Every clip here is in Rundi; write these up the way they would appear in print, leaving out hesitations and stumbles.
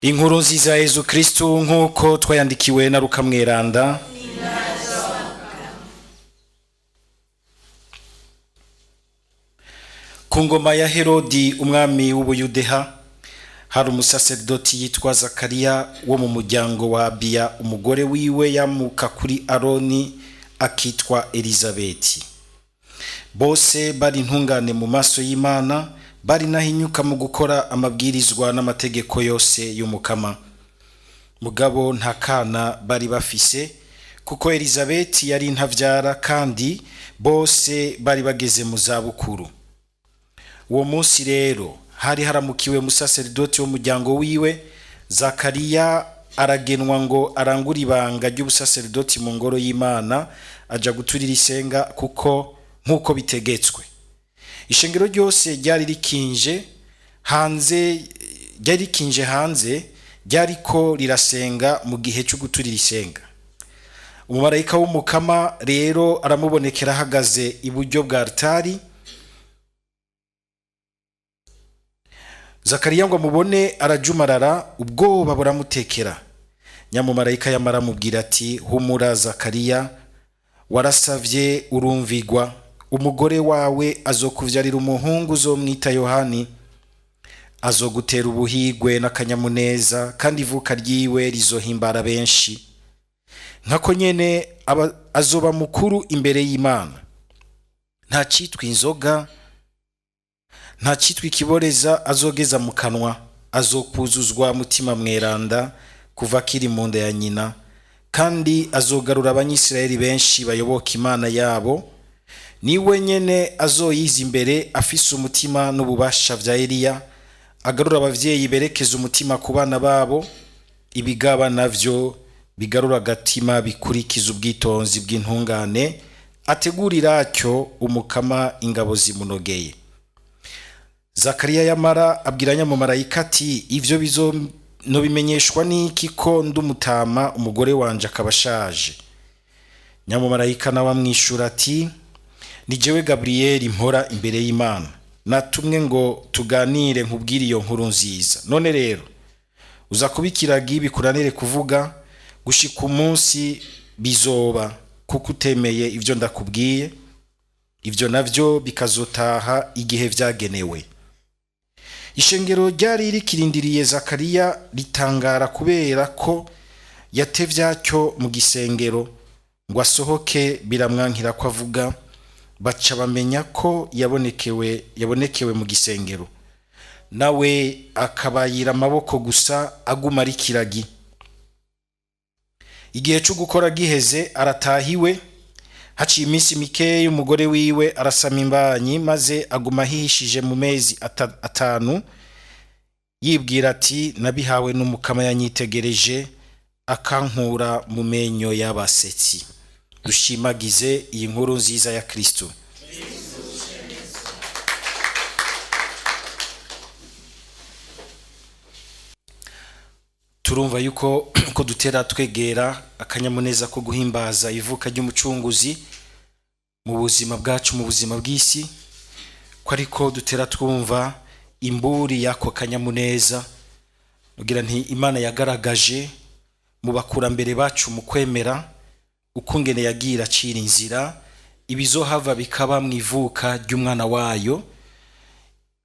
Inkuru nziza ya Yezu Kristu nk'uko twayandikiwe na Luka Mweranda. Ku ngoma ya Herodi umwami w'Ubuyudeha, hari umusaseridoti yitwa Zakariya wo mu muryango wa Abiya. Umugore wiwe yamuka kuri Aroni, akitwa Elizabeti. Bose bari intungane mu maso y'Imana, bari nahinyuka mu gukora amabwirizwa n'amategeko yose y'Umukama. Mugabo nta kana bari bafise, kuko Elizabeti yari intavyara, kandi bose bari bageze mu zabukuru. Uwo munsi rero hari haramukiwe umusaseridoti w'umuryango wiwe. Zakariya aragenwa ngo arangure ibanga ry'ubusaseridoti mu ngoro y'Imana, aja guturira isenga kuko nk'uko bitegetswe. Ishengero ryose ryari rikinje hanze, ryari rikinje hanze, ryariko rirasenga mu gihe cyo guturira isenga. Umumarayika w'Umukama rero aramubonekera ahagaze iburyo bwa altari. Zakariya ngo amubone arajumarara, ubwoba buramutekera. Nyamumarayika yamara amubwira ati: "Humura Zakariya, warasavye urumvigwa. Umugore wawe azokuvyarira umuhungu, uzomwita Yohani. Azogutera ubuhigwe n'akanyamuneza, kandi ivuka ryiwe rizohimbara benshi. Nkako nyene azoba mukuru imbere y'Imana. Nta citwa inzoga, nta citwa ikiboreza azogeza mu kanwa. Azokuzuzwa Mutima Mweranda kuva akiri mu nda ya nyina, kandi azogarura Abanyisirayeli benshi bayoboka Imana yabo. Niwe nyene azoyiza imbere afise umutima n'ububasha vya Eliya, agarura abavyeyi berekeza umutima ku bana babo, ibigaba navyo bigarura agatima bikurikiza ubwitonzi bw'intungane, ategurira atyo Umukama ingabo zimunogeye." Zakariya yamara abwira nyamumarayika ati: "Ivyo bizonobimenyeshwa n'iki, ko ndumutama, umugore wanje akaba ashaje?" Nyamumarayika nawe amwishura ati: "Ni jewe Gaburiyeli, mpora imbere y'Imana. Natumwe ngo tuganire, nkubwire iyo nkuru nziza. None rero uza kuba ikiragi, bikuranire kuvuga gushika umunsi bizoba, kuko utemeye ibyo ndakubwiye. Ibyo navyo bikazotaha igihe vyagenewe." Ishengero ryari rikirindiriye Zakariya ritangara kubera ko yatevyacyo mu gisengero. Ngo asohoke biramwankira ko avuga, baca bamenya ko yabonekewe mu gisengero, nawe akabayira amaboko gusa, aguma ari kiragi. Igihe cyo gukora giheze, aratahiwe. Haciye iminsi mikeya, umugore wiwe arasama imbanyi, maze aguma ahishije mu mezi 5, yibwira ati: "Nabihawe n'Umukama, yanyitegereje akankura mu menyo y'abasetsi." Dushimagize iyi nkuru nziza ya Kristo. Turumva yuko ko dutera twegera akanyamuneza ko guhimbaza ivuka ry'Umucunguzi mu buzima bwacu, mu buzima bw'isi, ko ariko dutera twumva imburi y'ako kanyamuneza. Ugira nti Imana yagaragaje mu bakurambere bacu mu kwemera ukungene yagiye iracira inzira ibizohava bikaba mu ivuka ry'umwana wayo.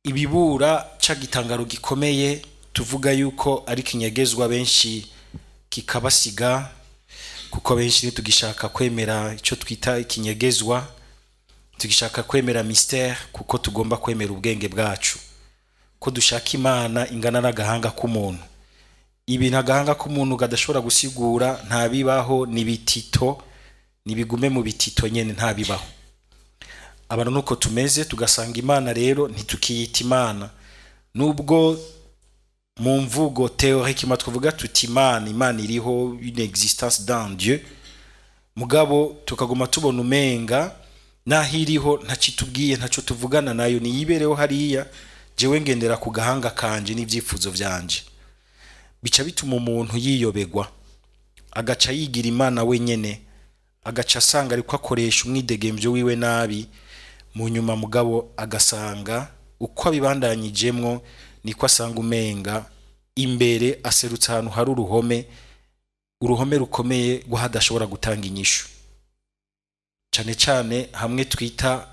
Ibibura ca gitangaro gikomeye tuvuga yuko ari kinyegezwa, benshi kikabasiga, kuko benshi ntitugishaka kwemera icyo twita ikinyegezwa, tugishaka kwemera mystère, kuko tugomba kwemera ubwenge bwacu, ko dushaka Imana ingana n'agahanga k'umuntu. Ibintu agahanga k'umuntu kadashobora gusigura ntabibaho, ni bitito, nibigume mu bitito nyene, ntabibaho. Abantu nuko tumeze, tugasanga Imana rero ntitukiyita Imana, nubwo mu mvugo théoriquement twavuga tuti Imana iriho, une existence d'un Dieu, mugabo tukaguma tubona umenga naho iriho ntacitubwiye, ntaco tuvugana nayo, niyibereho hariya, jewe ngendera ku gahanga kanje n'ivyifuzo vyanje. Bica bituma umuntu yiyobegwa, agaca yigira Imana wenyene, agaca asanga ariko akoresha umwidegemvyo wiwe nabi. Mu nyuma mugabo agasanga uko abibandanyijemwo niko asanga umenga Imbere aserutse ahantu hari uruhome, uruhome rukomeye rw'ahadashobora gutanga inyishu, cane cane hamwe twita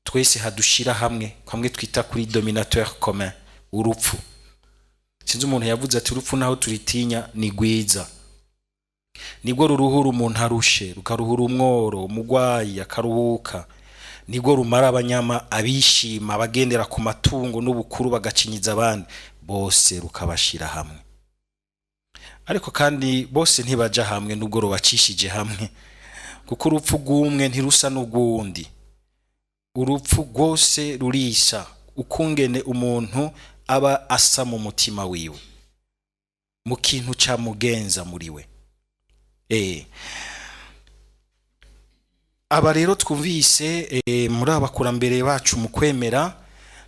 twese hadushira hamwe, hamwe twita kuri dénominateur commun, urupfu. Sinzi umuntu yavuze ati: "Urupfu naho turitinya ni rwiza, nibwo ruruhura umuntu arushe, rukaruhura umworo, umugwayi akaruhuka, nibwo rumara abanyama, abishima, abagendera ku matungo n'ubukuru bagacinyiza abandi bose, rukabashira hamwe." Ariko kandi bose ntibaja hamwe nubwo rubacishije hamwe, kuko urupfu rw'umwe ntirusa n'urw'uwundi. Urupfu rwose rurisa ukungene umuntu aba asa mu mutima wiwe, mu kintu camugenza muri we. Aba rero twumvise muri abakurambere bacu mu kwemera,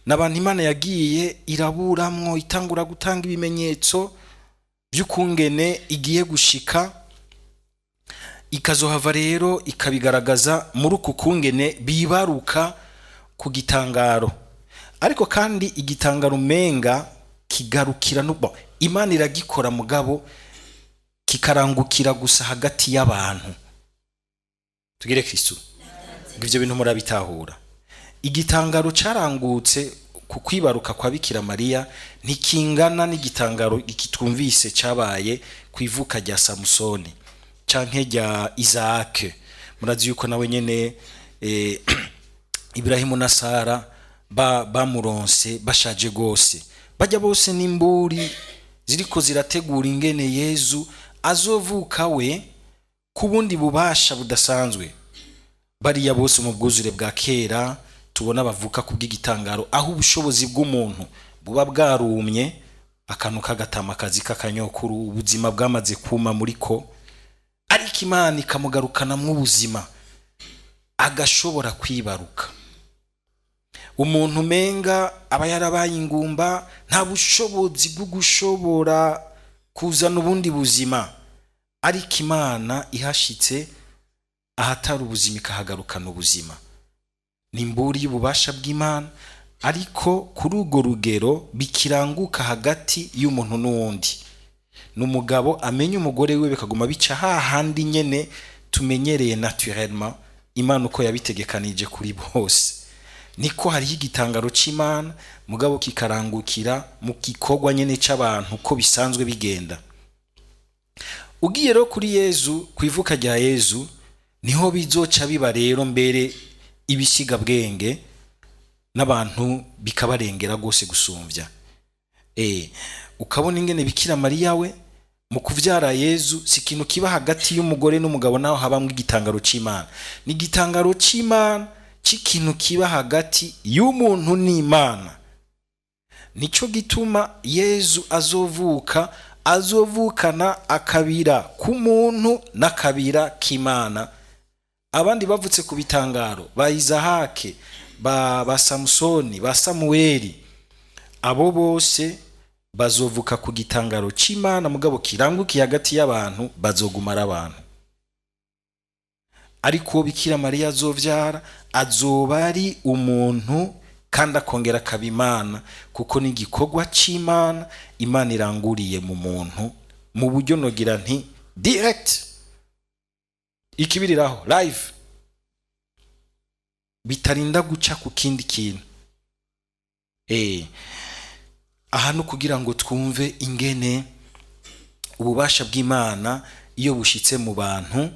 n'abantu Imana yagiye iraburamwo, itangura gutanga ibimenyetso by'ukungene igiye gushika, ikazohava rero ikabigaragaza muri uku kungene bibaruka ku gitangaro. Ariko kandi igitangaro umenga kigarukira no bon, Imana iragikora, mugabo kikarangukira gusa hagati y'abantu. Tugire Kristu. Ngo ivyo bintu murabitahura? Igitangaro carangutse ku kwibaruka kwa Bikira Mariya ntikingana n'igitangaro kitwumvise cabaye ku ivuka rya Samusoni canke rya Isaac. Murazi yuko nawe nyene Iburahimu na Sara bamuronse bashaje gose. Bajya bose n'imburi ziriko zirategura ingene Yezu azovuka we ku bundi bubasha budasanzwe. Bariya bose mu bwuzure bwa kera tubona bavuka ku bw'igitangaro, aho ubushobozi bw'umuntu buba bwarumye, akantu k'agatamakazi k'akanyokuru, ubuzima bwamaze kuma muri ko, ariko Imana ikamugarukanamwo ubuzima, agashobora kwibaruka umuntu umenga aba yarabaye ingumba, nta bushobozi bwo gushobora kuzana ubundi buzima, ariko Imana ihashitse ahatari ubuzima ikahagarukana ubuzima. Ni imburi y'ububasha bw'Imana, ariko kuri urwo rugero bikiranguka hagati y'umuntu n'uwundi, ni umugabo amenya umugore we, bikaguma bica hahandi nyene tumenyereye naturellement. Imana uko yabitegekanije kuri bose, niko hariho igitangaro c'Imana, mugabo kikarangukira mu gikorwa nyene c'abantu uko bisanzwe bigenda. Ugiye rero kuri Yezu, ku ivuka rya Yezu, niho bizoca biba rero mbere ibisigabwenge n'abantu bikabarengera rwose gusumvya. Ukabona ingene Bikira Mariya we mu kuvyara Yezu si ikintu kiba hagati y'umugore n'umugabo, naho habamwo igitangaro c'Imana. Ni igitangaro c'Imana c'ikintu kiba hagati y'umuntu n'Imana. Nico gituma Yezu azovuka, azovukana akabira k'umuntu n'akabira k'Imana. Abandi bavutse ku bitangaro, ba Izahake, ba Samusoni, ba Samuweli, abo bose bazovuka ku gitangaro c'Imana, mugabo kirangukiye hagati y'abantu, bazoguma ari abantu. Ariko uwo Bikira Mariya azovyara azoba ari umuntu kandi akongera akaba Imana, kuko ni igikorwa c'Imana, Imana iranguriye mu muntu mu buryo nogira nti direct, ikibiriraho live, bitarinda guca ku kindi kintu. Aha no kugira ngo twumve ingene ububasha bw'Imana iyo bushitse mu bantu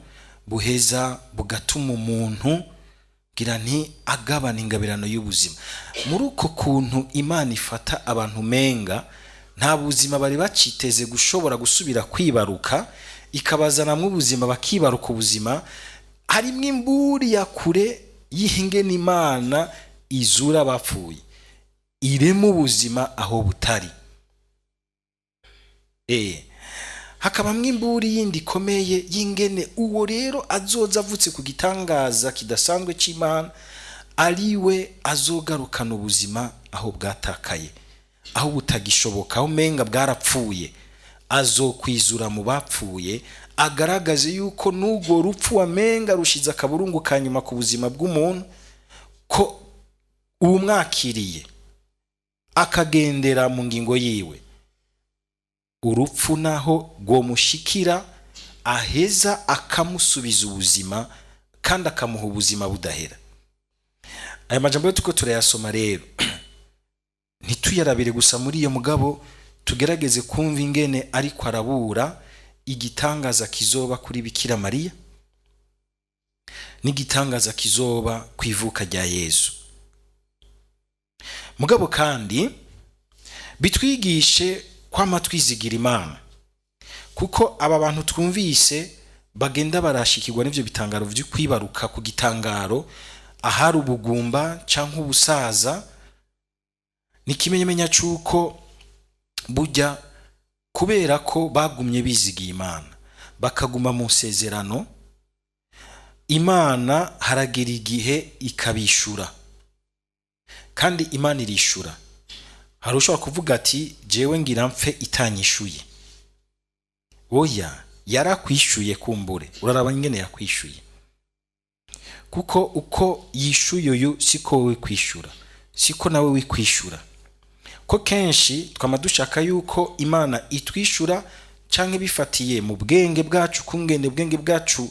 buheza bugatuma umuntu ngira nti agabana ingabirano y'ubuzima. Muri uko kuntu Imana ifata abantu menga nta buzima bari baciteze gushobora gusubira kwibaruka, ikabazanamwo ubuzima, bakibaruka ubuzima, harimwo imburi ya kure y'ingene Imana izura abapfuye, irema ubuzima aho butari. Hakabamwo imburi yindi ikomeye y'ingene uwo rero azoza avutse ku gitangaza kidasanzwe c'Imana ariwe azogarukana ubuzima aho bwatakaye, aho butagishoboka, aho umenga bwarapfuye. Azokwizura mu bapfuye, agaragaze yuko n'urwo rupfu wamenga rushize akaburungu ka nyuma ku buzima bw'umuntu, ko uwumwakiriye akagendera mu ngingo yiwe. Urupfu naho rwomushikira, aheza akamusubiza ubuzima kandi akamuha ubuzima budahera. Aya majambo yo turiko turayasoma rero, ntituyarabire gusa muri iyo, mugabo tugerageze kumva ingene ariko arabura igitangaza kizoba kuri Bikira Mariya n'igitangaza kizoba ku ivuka rya Yezu. Mugabo kandi bitwigishe kwama twizigira Imana, kuko aba bantu twumvise bagenda barashikirwa n'ivyo bitangaro vyo kwibaruka ku gitangaro ahari ubugumba canke ubusaza, ni ikimenyamenya c'uko burya kubera ko bagumye bizigiye Imana, bakaguma mu nsezerano, Imana haragera igihe ikabishura. Kandi Imana irishura. Hari ushobora kuvuga ati: "Jewe ngira mpfe itanyishuye." Oya, yarakwishuye. Kumbure uraraba ingene yakwishuye, kuko uko yishuye uyu siko wowe kwishura, siko nawe wikwishura. Ko kenshi twama dushaka yuko Imana itwishura canke bifatiye mu bwenge bwacu, kungene ubwenge bwacu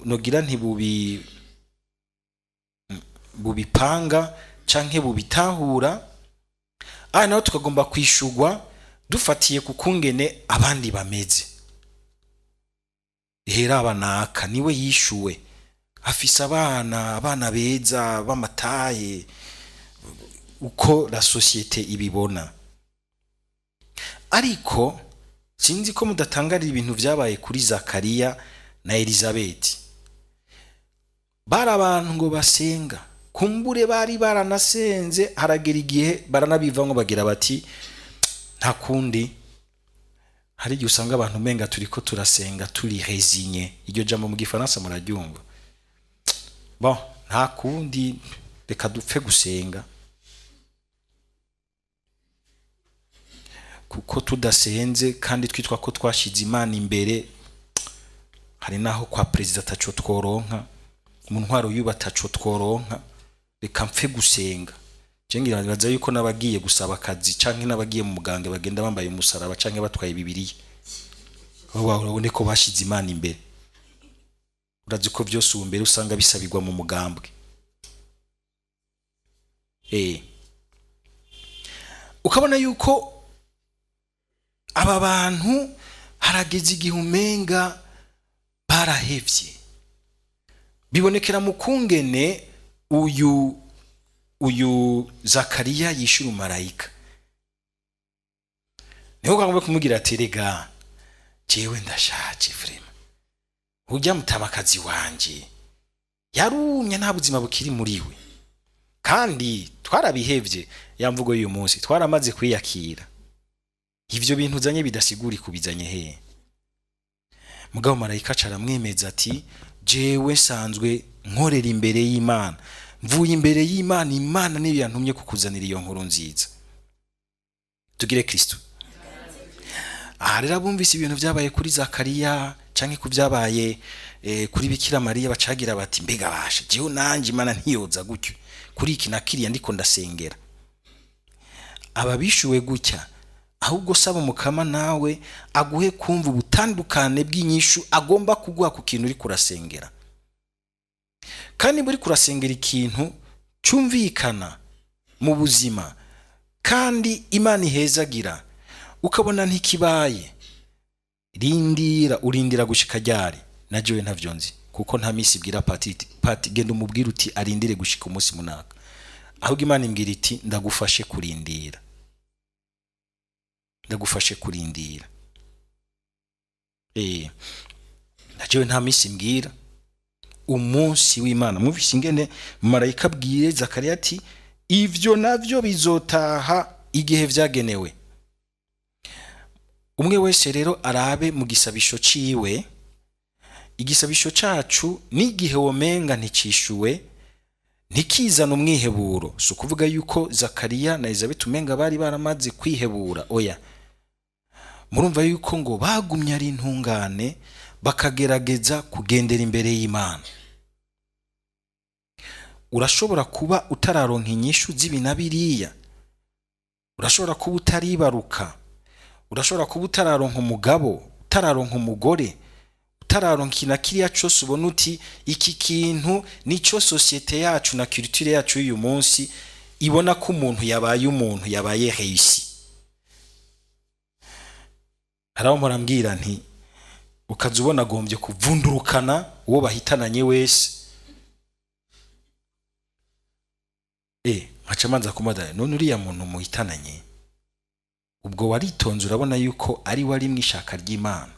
nogira ntibubi bubipanga canke bubitahura. Aha naho tukagomba kwishurwa dufatiye ku kungene abandi bameze. Hera abanaka niwe yishuwe, afise abana beza b'amataye, uko la société ibibona. Ariko sinzi ko mudatangarira ibintu vyabaye kuri Zakariya na Elizabeti. Bari abantu ngo basenga, kumbure bari baranasenze, haragera igihe baranabivamwo, bagira bati: "Nta kundi." Hari igihe usanga abantu umenga turiko turasenga turi résignés. Iryo jambo mu gifaransa muraryumva? Bon, nta kundi, reka dupfe gusenga, kuko tudasenze kandi twitwa ko twashize Imana imbere, hari naho kwa perezida ataco tworonka, mu ntwaro y'ubu ataco tworonka, reka mpfe gusenga. Je ngira nibaza yuko n'abagiye gusaba akazi canke n'abagiye mu muganga bagenda bambaye umusaraba canke batwaye Bibiliya, urabone ko bashize Imana imbere. Urazi ko vyose ubu mbere usanga bisabirwa mu mugambwe. Ukabona yuko aba bantu harageze igihe umenga barahevye. Bibonekera mu kungene uyu Zakariya yishura marayika. Niho kagomba kumubwira ati: "Rega jewe ndashaje, vraiment, urya mutamakazi wanje yarumye, nta buzima bukiri muri we, kandi twarabihevye." Ya mvugo y'uyu munsi, twaramaze kwiyakira. Ivyo bintu uzanye bidasigura kubizanye hehe? Mugabo marayika aca aramwemeza ati: "Jewe nsanzwe nkorera imbere y'Imana, mvuye imbere y'Imana, Imana niyo yantumye kukuzanira iyo nkuru nziza." Tugire Kristo. Aha rero abumvise ibintu byabaye kuri Zakariya canke ku byabaye kuri Bikira Mariya, bacagira bati: "Mbega basha, jewe nanje Imana ntiyoza gutyo kuri iki na kiriya ndiko ndasengera?" Aba bishuwe gutya. Ahubwo saba Umukama nawe aguhe kumva ubutandukane bw'inyishu agomba kuguha ku kintu uri kurasengera. Kandi muri kurasengera ikintu cyumvikana mu buzima kandi Imana ihezagira, ukabona ntikibaye, rindira. Urindira gushika ryari? Na jewe ntavyo nzi, kuko nta misi ibwira pati pati genda umubwire uti arindire gushika umunsi munaka. Ahubwo Imana imbwira iti: "Ndagufashe kurindira, ndagufashe kurindira." Na jewe nta misi mbwira, umunsi w'Imana. Mwumvise ingene marayika abwiye Zakariya ati: "Ivyo navyo bizotaha igihe vyagenewe." Umwe wese rero arabe mu gisabisho ciwe, igisabisho cacu n'igihe womenga nticishuwe, ntikizana umwiheburo. Si ukuvuga yuko Zakariya na Elizabeth umenga bari baramaze kwihebura, oya. Murumva yuko ngo bagumye ari intungane, bakagerageza kugendera imbere y'Imana. Urashobora kuba utararonka inyishu z'ibi na biriya, urashobora kuba utaribaruka. Urashobora kuba utararonka umugabo, utararonka umugore, utararonka ikintu na kiriya cose ubona uti iki kintu nico société yacu na culture yacu y'uyu munsi ibona ko umuntu yabaye, umuntu yabaye réussi. Hari aho mpora nti ukaza ubona agombye kuvundurukana uwo bahitananye wese, nkaca manza kumubaza: none uriya muntu muhitananye, ubwo waritonze urabona yuko ari we ari mu ishaka ry'Imana?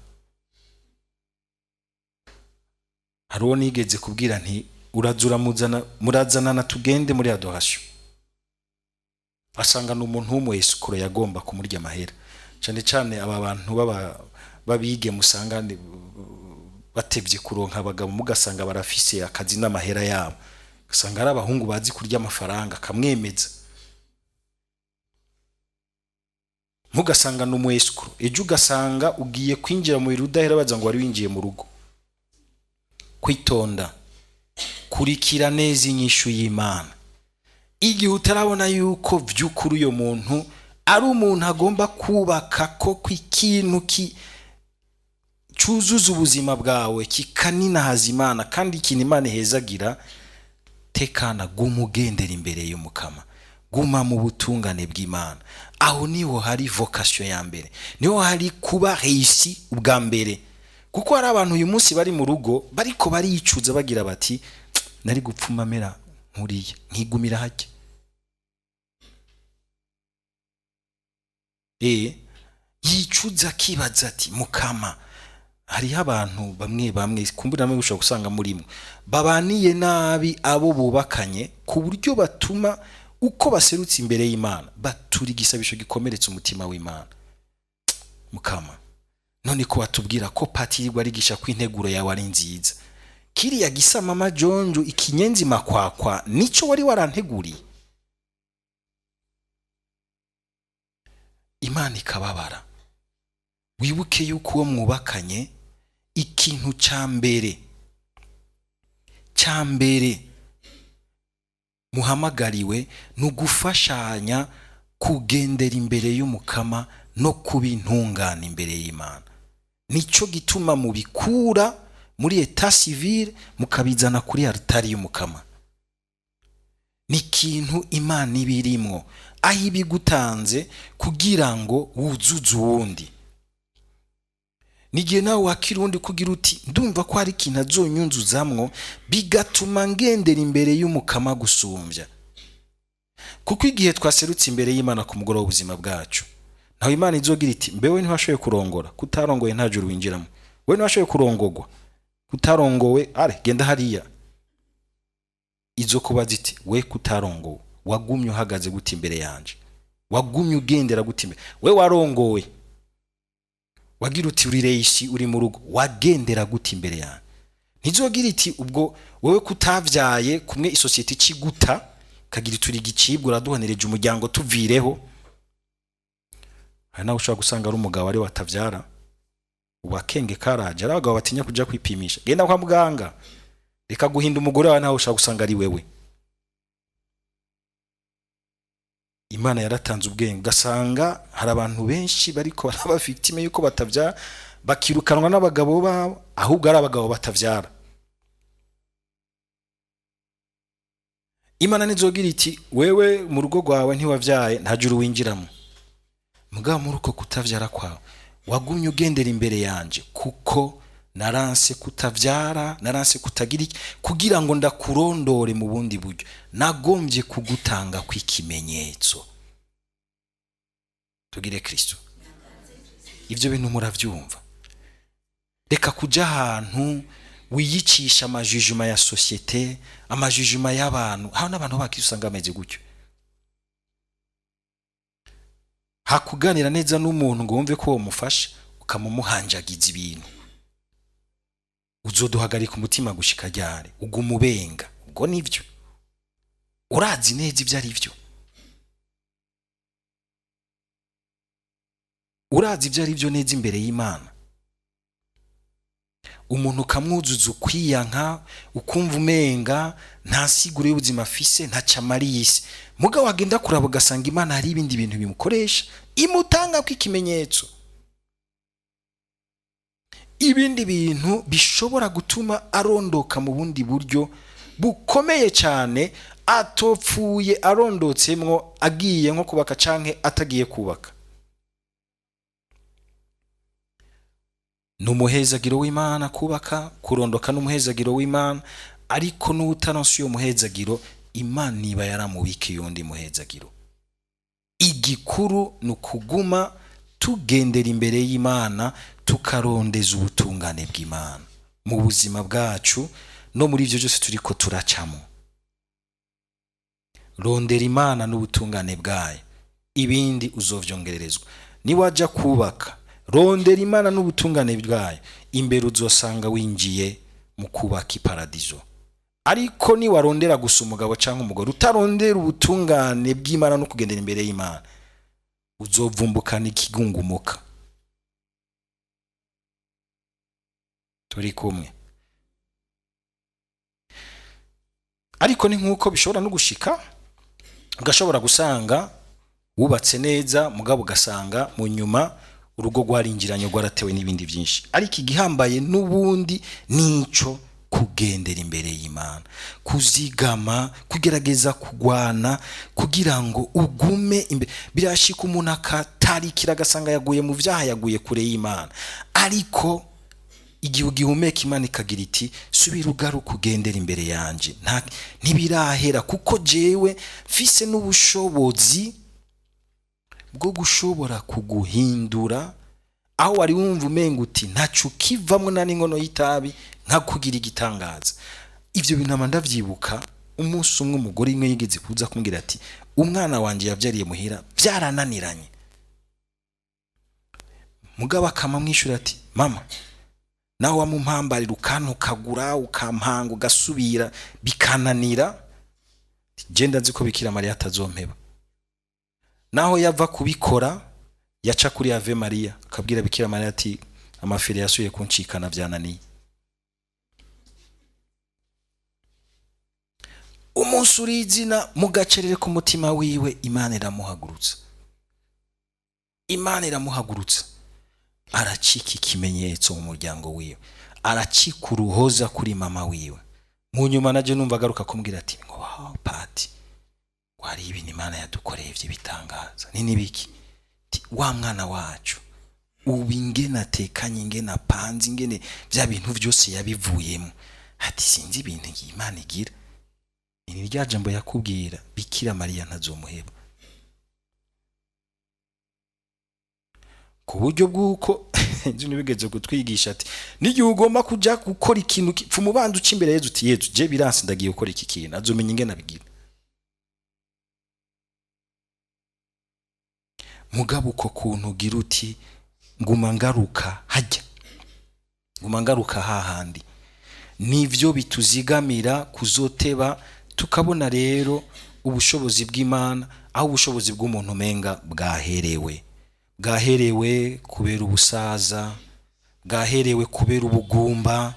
Hari uwo nigeze kubwira nti uraza uramuzana, murazanana tugende muri adoration, asanga ni umuntu w'umu escroc yagomba kumurya amahera. Cyane cyane aba bantu babige musanga batevye kuronka abagabo, mugasanga barafise akazi n'amahera yabo, ugasanga ari abahungu bazi kurya amafaranga, akamwemeza, mugasanga ni umu escroc. Ejo ugasanga ugiye kwinjira mu biro udahera baza ngo wari winjiye mu rugo. Kwitonda, kurikira neza inyishu y'Imana igihe utarabona yuko vy'ukuri uyo muntu ari umuntu agomba kubaka ko ikintu cyuzuza ubuzima bwawe, kikaninahaza Imana, kandi ikintu Imana ihezagira. Tekana, guma ugendera imbere y'Umukama, guma mu butungane bw'Imana. Aho niho hari vocation ya mbere, niho hari kuba réussi ubwa mbere. Kuko hari abantu uyu munsi bari mu rugo bariko baricuza, bagira bati nari gupfuma mera nkuriya nkigumira hajya. Yicuza akibaza ati Mukama, hariho abantu bamwe bamwe kumbura namwe ushobora gusanga murimo babaniye nabi abo bubakanye, ku buryo batuma uko baserutse imbere y'Imana batura igisabisho gikomeretsa umutima w'Imana. Mukama, none ko watubwira ko patiri arigisha ko integuro yawe ari nziza, kiriya gisamama jonjo ikinyenzi makwakwa nico wari waranteguriye? Imana ikababara. Wibuke yuko uwo mwubakanye ikintu ca mbere ca mbere muhamagariwe ni ugufashanya kugendera imbere y'Umukama no kuba intungane imbere y'Imana. Nico gituma mubikura muri état civil mukabizana kuri altari y'Umukama. Ni ikintu Imana iba irimwo, aho ibigutanze kugira ngo wuzuze uwundi. Nigihe nawe wakira uwundi kugira uti ndumva ko hari ikintu azonyunzuzamwo, bigatuma ngendera imbere y'Umukama gusumbya. Kuko igihe twaserutse imbere y'Imana ku mugoroba w'ubuzima bwacu, naho Imana izogira iti mbewe ntiwashoboye kurongora, kutarongoye nta juru winjiramo, we ntiwashoboye kurongogwa, kutarongowe are genda hariya. Izo kubaza iti we kutarongowe wagumye uhagaze gute imbere yanje, wagumye ugendera gute imbere, we warongowe wagira uti uri réussi uri mu rugo, wagendera gute imbere yanje? Ntizogira iti ubwo wewe kutavyaye, kumwe isosiyete iciguta kagira turi gicibwa, uraduhanereje umuryango tuvireho. Hari nawe ushobora gusanga ari umugabo ari watavyara, ubu akenge karaje, ari abagabo batinya kuja kwipimisha. Genda kwa muganga, reka guhinda umugore wawe, nawe ushobora gusanga ari wewe. Imana yaratanze ubwenge, ugasanga hari abantu benshi bariko baraba victime yuko batavyara, bakirukanwa n'abagabo babo, ahubwo ari abagabo batavyara. Imana nizogira iti wewe mu rugo rwawe ntiwavyaye, nta juru winjiramo. Mugabo muri uko kutavyara kwawe wagumye ugendera imbere yanje, kuko naranse kutavyara, naranse kutagira iki, kugira ngo ndakurondore mu bundi buryo, nagombye kugutanga kw'ikimenyetso. Tugire Kristo. Ivyo bintu muravyumva. Reka kuja ahantu wiyicisha amajijuma ya société, amajijuma y'abantu. Hano n'abantu bakisi usanga bameze gutyo. Hakuganira neza n'umuntu ngo wumve ko womufasha, ukamumuhanjagiza ibintu. Uzoduhagarika umutima gushika ryari? Uguma ubenga. Ubwo nivyo urazi neza ivyo ari vyo, urazi ivyo ari vyo neza imbere y'Imana. Umuntu ukamwuzuza ukwiyanka, ukumva umenga nta siguro y'ubuzima afise, ntaco amariye isi. Mugabo wagenda kuraba ugasanga Imana hari ibindi bintu bimukoresha, imutanga ko ikimenyetso. Ibindi bintu bishobora gutuma arondoka mu bundi buryo bukomeye cyane atopfuye arondotsemwo, agiye nko kubaka canke atagiye kubaka. Ni umuhezagiro w'Imana kubaka, kurondoka ni umuhezagiro w'Imana, ariko n'utaronse uyo muhezagiro, Imana iba yaramubikiye undi muhezagiro. Igikuru ni ukuguma tugendera imbere y'Imana, tukarondeza ubutungane bw'Imana mu buzima bwacu no muri ibyo byose turiko turacamo. Rondera Imana n'ubutungane bwayo, ibindi uzovyongererezwa. Niwajya kubaka, rondera Imana n'ubutungane bwayo, imbere uzosanga winjiye mu kubaka iparadizo. Ariko niwarondera gusa umugabo cyangwa umugore, utarondera ubutungane bw'Imana no kugendera imbere y'Imana, uzovumbukana ikigungumuka. Turi kumwe. Ariko ni nk'uko bishobora no gushika, ugashobora gusanga wubatse neza, mugabo ugasanga mu nyuma urugo rwarinjiranye, rwaratewe n'ibindi byinshi. Ariko igihambaye n'ubundi nico kugendera imbere y'Imana, kuzigama, kugerageza kugwana kugira ngo ugume imbere. Birashika umuntu akatarikira agasanga yaguye mu byaha, yaguye kure y'Imana, ariko igihe ugihumeka Imana ikagira iti subira ugaruka ugendera imbere yanje, ntibirahera, kuko jewe mfise n'ubushobozi bwo gushobora kuguhindura aho wari wumva umenga uti ntaco ukivamwo na n'inkono y'itabi, nkakugira igitangaza. Ibyo bintu aba ndavyibuka. Umunsi umwe umugore imwe yigeze kuza kumbwira ati umwana wanje yavyariye muhira byarananiranye, mugabo akamamwishura ati mama, nawe wamumpambarira ukantukagura ukampanga ugasubira bikananira, genda nzi ko Bikira Mariya atazompeba. Naho yava kubikora yaca kuri Ave Maria akabwira Bikira Mariya ati amafiri yasuye kuncikana byananiye. Umunsi urizina mu gacerere k'umutima wiwe, Imana iramuhagurutsa, Imana iramuhagurutsa, aracika ikimenyetso mu muryango wiwe, aracika uruhoza kuri mama wiwe. Mu nyuma naje numva agaruka kumbwira ati ngo wow pati, wari ibintu Imana yadukoreye by'ibitangaza ni nibiki? Wa mwana wacu ubu ingene atekanye, ingene apanze, ingene bya bintu byose yabivuyemo, ati sinzi ibintu Imana igira. Ni rya jambo yakubwira Bikira Mariya ntazomuheba, ku buryo bw'uko inzu ntibigeze kutwigisha ati n'igihe ugomba kujya gukora ikintu pfa umubanza uca imbere Yezu uti Yezu je biransi ndagiye gukora iki kintu, azomenya ingene abigira. Mugabo uko kuntu ugira uti nguma ngaruka hajya, nguma ngaruka hahandi, nivyo bituzigamira kuzoteba tukabona rero ubushobozi bw'Imana aho ubushobozi bw'umuntu umenga bwaherewe, bwaherewe kubera ubusaza, bwaherewe kubera ubugumba,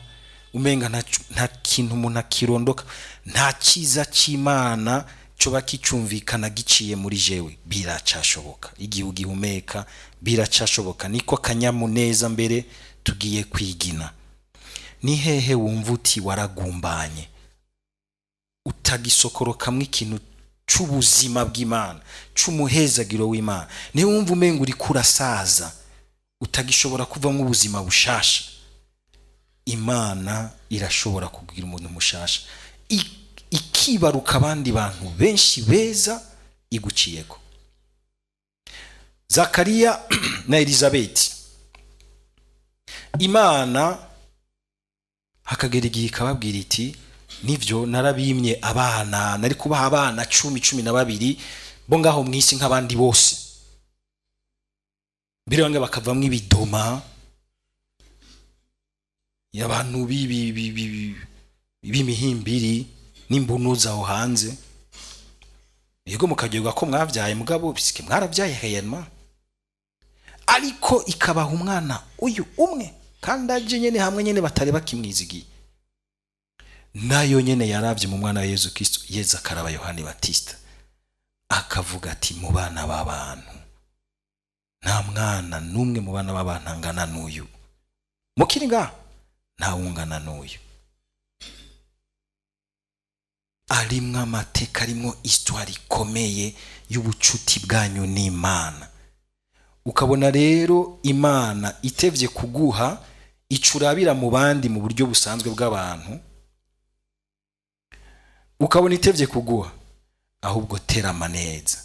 umenga nta kintu umuntu akirondoka, nta cyiza cy'Imana coba kicumvikana giciye muri jewe. Biracashoboka igihe ugihumeka, biracashoboka. Niko kanyamuneza mbere tugiye kwigina. Ni hehe wumva uti waragumbanye, utagisokorokamwe ikintu c'ubuzima bw'Imana, c'umuhezagiro w'Imana? Ni wumva umenga uri kurasaza, utagishobora kuvamwo ubuzima bushasha? Imana irashobora kugira umuntu mushasha, ikibaruka abandi bantu benshi beza iguciyeko. Zakariya na Elizabeti, Imana hakagera igihe ikababwira iti nivyo narabimye abana, nari kubaha abana 10, 12 bo ngaho mwisi nk'abandi bose, mbere bamwe bakavamwo ibidoma abantu b'imihimbiri n'imbunuza aho hanze. Yego mukagerwa ko mwavyaye, mugabo bisike mwaravyaye réellement, ariko ikabaha umwana uyu umwe kandi aje nyene hamwe nyene batari bakimwizigiye. Nayo nyene yaravye mu mwana wa Yezu Kristo, Yezu akaraba Yohani Batista akavuga ati mu bana b'abantu nta mwana n'umwe mu bana b'abantu angana n'uyu. Mukiri ngaha ntawungana n'uyu. Arimwo amateka, arimwo histoire ikomeye y'ubucuti bwanyu n'Imana. Ukabona rero Imana itevye kuguha icurabira mu bandi mu buryo busanzwe bw'abantu, ukabona itevye kuguha, ahubwo terama neza,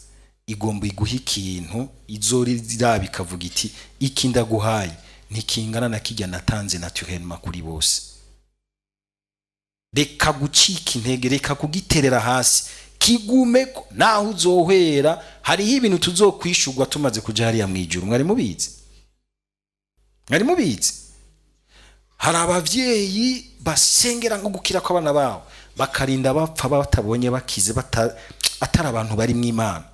igomba iguha ikintu izorira ikavuga iti: "Iki ndaguhaye ntikingana na kijya natanze naturellement kuri bose." Reka gucika intege, reka kugiterera hasi, kigume naho uzohwera. Hariho ibintu tuzokwishurwa tumaze kuja hariya mu ijuru. Mwari mubizi? Mwari mubizi? Hari abavyeyi basengera nko gukira kw'abana babo, bakarinda bapfa batabonye bakize, atari abantu bari mu Imana.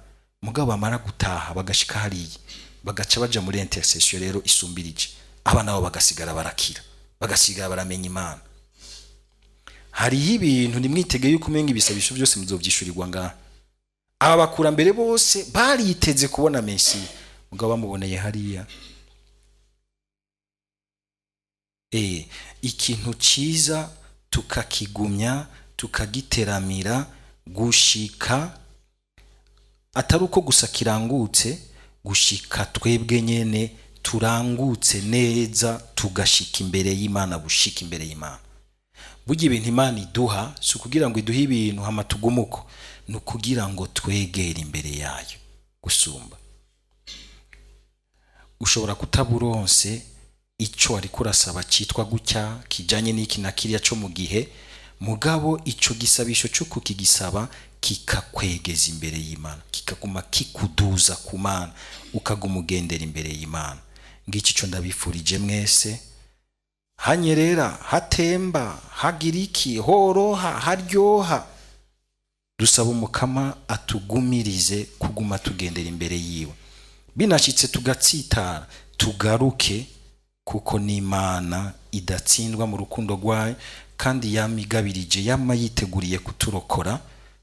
Mugabo bamara gutaha, bagashika hariya, bagaca baja muri intercession rero isumbirije, abana babo bagasigara barakira, bagasigara baramenya Imana. Hariho ibintu nimwitege yuko umenga ibisabisho byose muzovyishurirwa ngaha. Aba bakurambere bose bariteze kubona Mesiya, mugabo bamuboneye hariya. Ikintu ciza tukakigumya, tukagiteramira gushika atari uko gusa kirangutse, gushika twebwe nyene turangutse neza, tugashika imbere y'Imana, gushika imbere y'Imana. Burya ibintu Imana iduha si ukugira ngo iduhe ibintu hama tugumuko, ni ukugira ngo twegere imbere yayo gusumba. Ushobora kutaburonse ico wariko urasaba citwa gutya, kijanye n'iki na kiriya co mu gihe, mugabo ico gisabisho cyo kukigisaba kikakwegeza imbere y'Imana, kikaguma kikuduza ku Mana, ukaguma ugendera imbere y'Imana. Ngiki ico ndabifurije mwese. Hanyerera, hatemba, hagira iki, horoha, haryoha, dusaba Umukama atugumirize kuguma tugendera imbere yiwe. Binashitse tugatsitara, tugaruke, kuko n'Imana idatsindwa mu rukundo rwayo, kandi yamigabirije, yama yiteguriye kuturokora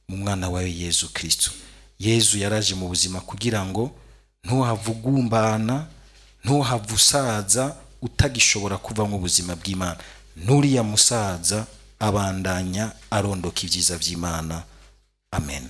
mu mwana wayo Yezu Kristo. Yezu yaraje mu buzima kugira ngo ntuhavugumbana, ntuhave usaza utagishobora kuva mu buzima bw'Imana. Nuriya musaza abandanya arondoka ibyiza by'Imana. Amen.